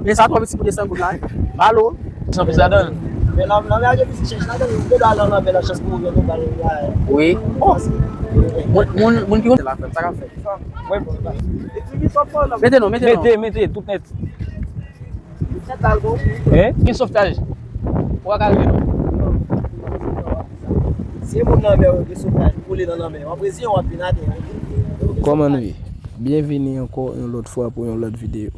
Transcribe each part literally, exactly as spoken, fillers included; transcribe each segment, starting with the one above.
Men sa twò piti pou desann goud la. Balo. San plis ladan l. Men nan, nan lage plis chèch ladan l, ou gen dwa al nan lanmè nan chans pou ou jwenn yon bal la. Wi. Oh. Moun, moun, moun ki konn la fè, sa k ap fèt. Mwen, mete non, mete non. Mete, mete, tout nèt. Hein? Gen sovtaj. Ou pa ka rive non. Si e moun lanmè yo gen sovtaj, ou koule nan lanmè, w ap reziyen w ap vin atè. Kòman nou ye? Byenvini ankò yon lòt fwa pou yon lòt videyo.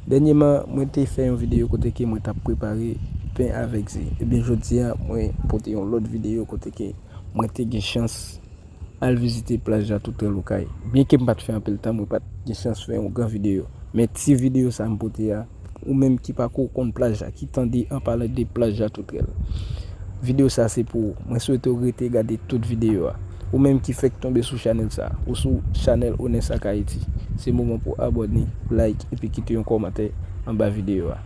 Dènyèman, mwen te fè yon videyo kote ke mwen t ap prepare pen avèk ze. Ebyen, jodi a, mwen pote yon lòt videyo kote ke mwen te gen chans al vizite plaj la Toutrèl Okay. Byenke m pa t fè anpil tan, mwen pa t gen chans fè yon gran videyo. Men ti videyo sa m pote a, ou menm ki pako konn plaj la, ki tande an palan de plaj la Toutrèl, videyo sa se pou ou. Mwen swete w rete gade tout videyo a. Ou menm ki fèk tonbe sou chanèl sa, ou sou chanèl Onès Ak Ayiti, se moman pou abòne, like, epi kite yon kòmantè anba videyo a.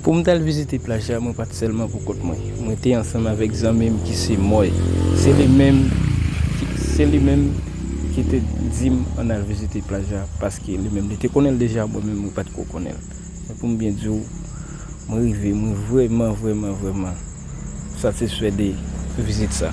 Pou m t al vizite plaj la, mwen pa t sèlman pou kont mwen. Mwen te ansanm avèk zanmi m ki se Mòy. Se li menm ki, se li menm ki te di m ann al vizite plaj la, paske li menm li te konnen l deja, mwen menm mwen pa t ko konnen l. Men pou m byen di w, mwen rive, mwen vrèman, vrèman, vrèman satisfè de vizit sa.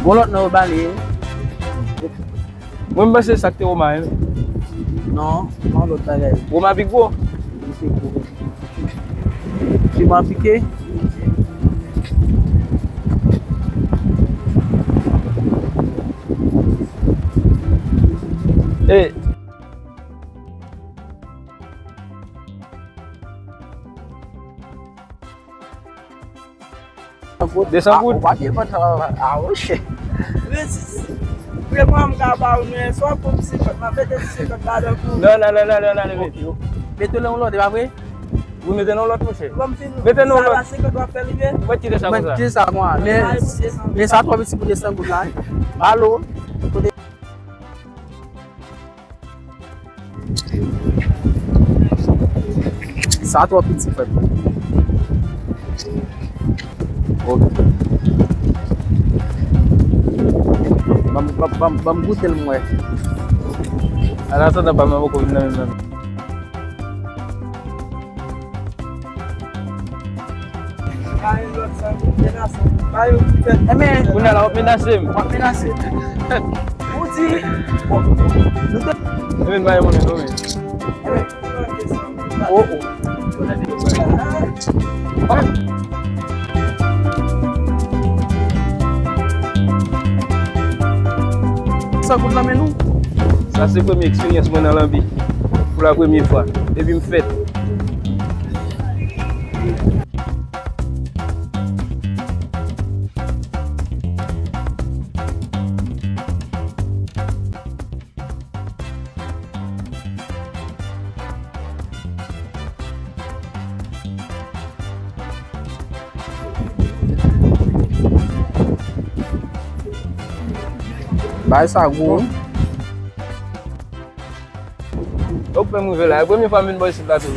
Gon lòt non yo bale. Mwen, m panse sa k te Roma, hein? Non, non, lòt bagay. Roma pi gwo? Li pi gwo. Piman pike. E. Desann goud. Ah, ou pa byen kontan, ah, monchè. Rezis. Premye m ka ba ou, men si w ap pran senkant, m ap mete senkant ladan pou ou. Non, non, non, non, non, non, non. Ok, ok. Mete l yon lòt, e pa vre? Ou mete l yon lòt, monchè. Mete l yon lòt. Sa va, senkant w ap fè rive? Mwen kite sa konsa. Mwen kite sa konsa. Men, men sa twò piti pou desann goud la. Balo. Sa twò piti, frè m. Ok. Ban m, ban m, ban m, ban m goute l, m wè. An atandan, pa m nan poko vin nan menm nan. Ebyen, kounye a la, w ap menase m. W ap menase m. Ou di, bon, nou te. Ebyen, ba yo monnen non, men. Ebyen, oh, oh. San goud nan men nou. Sa se premye eksperyans mwen nan lanbi. Pou la premye fwa. Epi m fèt. Bagay sa gwo wi. Ou fè m rive la. E premye fwa m vin bò isit la tou.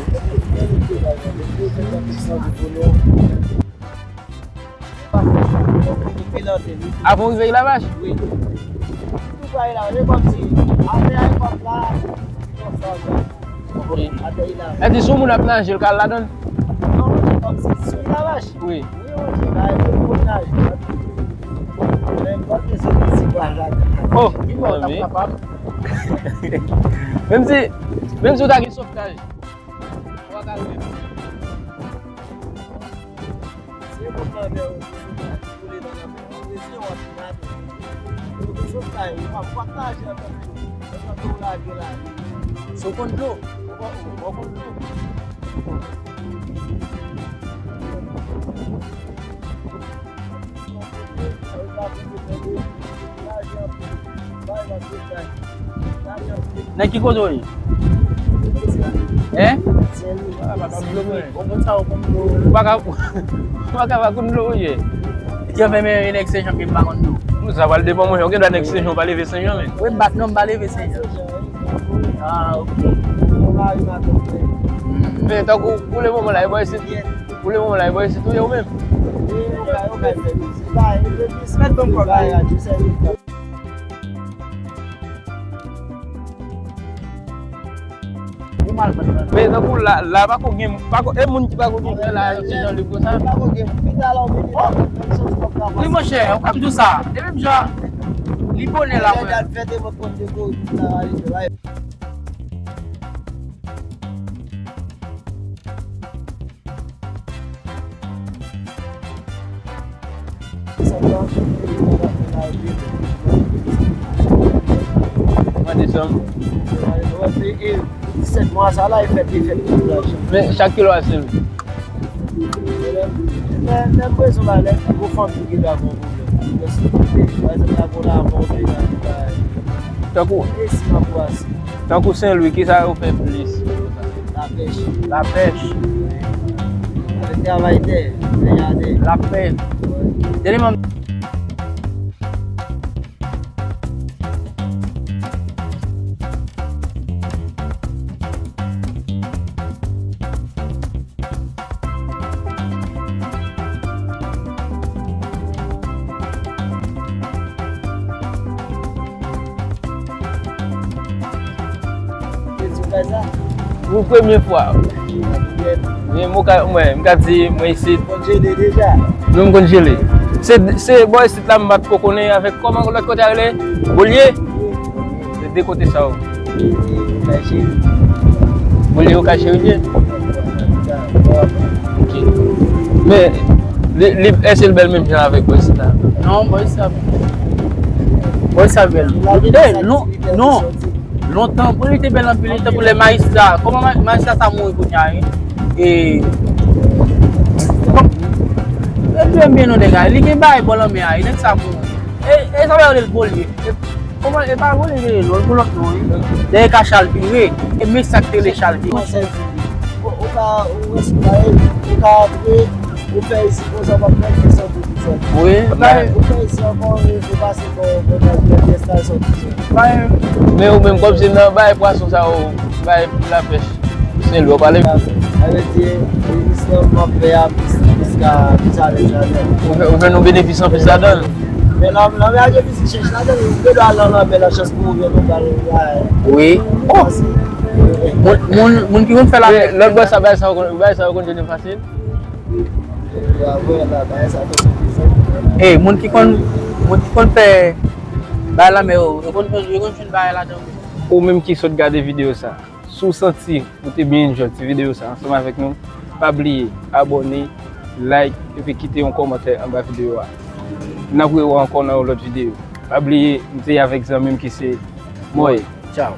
Avan w rive Lavach? Wi. Tou pral la, e kòmsi afè a e pap la. Wi. Atè Lavach. E di si yon moun ap naje, l ka al ladan l? Non, kòmsi sou Lavach. Wi. Wi, wi, se bagay pou moun naje. Men m pa bezwen di si pral ladan. Oh, wi, bon, w t ap kapab. Menm si, menm si w ta gen sovtaj, w pa ka leve. Se moun nan dèyè w, se moun nan ki koule nan lanmè a. Ou reziyen w ap nade. Ou gen sovtaj, ou pa, ou pa ka aji antanke ou, antanke ou lage la. Si w konn dlo, ou pa, ou pa konn dlo. Nan ki kote w ye? Hein? Ou pa ka, ou pa ka pa konn dlo w ye. Ki fè men nèg Senjan ki pa konn dlo? Sa pral depann, mwen, ou gen dwa nèg Senjan ou pa leve Senjan, men. Wi, m pa, non, m pa leve Senjan. Ah, ok. Men tankou pou le moman la, e bò isit. Pou le moman la, e bò isit ou ye ou menm? Mèt ban m kòb la. Men tankou la, la pako gen, pako, e moun ki pako gen kè la, se jan li konsa. Wi, monchè, ou konn di sa. E menm jan, li bonè la, mwen. Mande sa. Disèt mwa sa la, e fèt, e fèt. Men chak kilo a se Lè, lè m bezwen bagay, lè gwo fanmi ki ta bon pou mwen. Lè sou kote, pa egzanp, ta bon la, bon, pe la, li pa. Tankou, e si m ap wase. Tankou Sen Lwi, kisa yo fè plis? Lapèch. Lapèch. Avèk travay tè, fè jaden. Lapèch. Wi. Dènye mwa. Pou premye fwa. Men mwen ka, mwen, m ka di, mwen isit. Konn jele deja? Non, m konn jele. Se, se bò isit la m pa t ko konnen avèk kòman lòt kote a rele? Bolye? Se de kote sa yo. Bolye yo kache yo ye? Ok. Men, li, li, èske l bèl menm jan avèk bò isit la? Non, bò isit la. Bò isit la bèl. Eh, non, non. Lontan, bon, li te bèl anpil, li tankou lè Maïsta. Kòman Ma-, Maïsta sa mouri kounye a, wi? E, kòm, e, byen, byen, non, nèg la, li gen bagay bò lanmè a, e nèg sa mouri. E, e sa vle di l Bolye. E, kòman, e pa Bolye, li gen lòt, lòt non, wi. Dèyè ka Chalpire. E men sa k te rele Chalpire. Ou, ou ka, ou respe, ou ka antre, ou fè isi konsa, w ap fè ki sòti. Wi. Ou fè isi ankò, ou pase bò, bò nan pyès la, sòti. Men ou menm, kòmsi nan bay pwason sa yo, bay lapèch, Sen Lwi, w pale. Sa vle di, biznis lan m ap fè a plis, plis ka, plis alèz ladan. Ou fè, ou fè nou benefis anplis ladan l. Men la, lanmè a gen plis richès ladan l, ou gen dwa al nan lanmè, nan chans pou ou gen, nou pral, wi. Oh! Moun, moun, moun ki konn fè la. Men lòt bò sa, bay sa yo konn, bay sa yo konn jwenn fasil. E, moun ki konn, moun ki konn fè bay lanmè yo, yo konn, yo konn jwenn bay ladan wi. Ou menm ki sot gade videyo sa, si w santi ou te byen enjoy ti videyo sa ansanm avèk nou, pa bliye abòne, like, epi kite yon kòmantè anba videyo a. N ap rewè ankò nan yon lòt videyo. Pa bliye, m te avèk zanmi m ki se Moy. Tchao.